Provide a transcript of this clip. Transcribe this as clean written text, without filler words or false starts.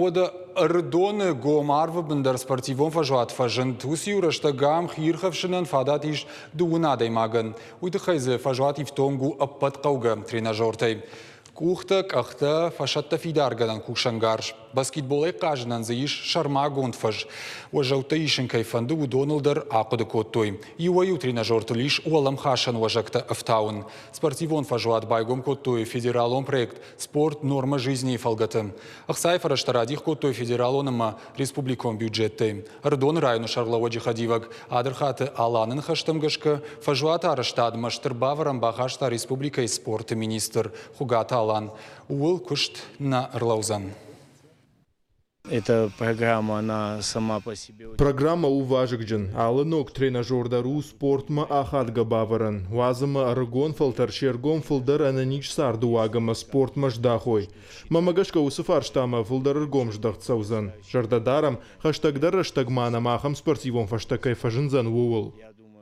Уӕдӕ Ӕрыдоны гом арвы бын дӕр спортивон фӕзуат фӕзынд. Уыцы-иу рӕстӕг ам хиирхӕфсынӕн фадат ис дыууын адӕймагӕн. Уый тыххӕй дзы фӕзуат ифтонг у ӕппӕт хъӕугӕ тренажертӕй. Къухтӕ, къӕхтӕ, фӕсӕттӕ фидаргӕнӕн кусӕнгарз. Баскетболӕй хъазынӕн дзы ис сӕрмагонд фӕз. Уӕззӕуттӕ исын кӕй фӕнды, уыдоныл дӕр ахъуыды кодтой. Иуӕй-иу тренажертыл ис уӕлӕмхасӕн уӕзӕгтӕ ӕфтауын. Спортивон фӕзуат байгом кодтой федералон проект «Спорт. Норма жизни» фӕлгӕты. Ӕхцайы фӕрӕзтӕ радих кодтой федералон ӕмӕ республикон бюджеттӕй. Ӕрыдоны районы сӕргълӕууӕджы хӕдивӕг Адырхаты Аланы ныхӕстӕм гӕсгӕ, фӕзуаты арӕзтадмӕ стыр бавӕрӕн бахаста республикӕйы спорты министр Хуыгаты Алан. Ууыл куыст нӕ ӕрлӕудзӕн. Эта программа, она сама по себе... Программӕ у вазыгджын. Алы ног тренажер дӕр у спортмӕ ахадгӕ бавӕрӕн. Уадз ӕмӕ ӕрыгон фӕлтӕр се ргом фылдӕр ӕнӕниз царды уаг ӕмӕ спортмӕ здахой. Мӕнмӕ гӕсгӕ уыцы фарстамӕ фылдӕр ӕргом здӕхт цӕудзӕн. Зӕрдӕ дарӕм, хӕстӕгдӕр рӕстӕг ма нӕм ахӕм спортивон фӕзтӕ кӕй фӕзындзӕн, ууыл.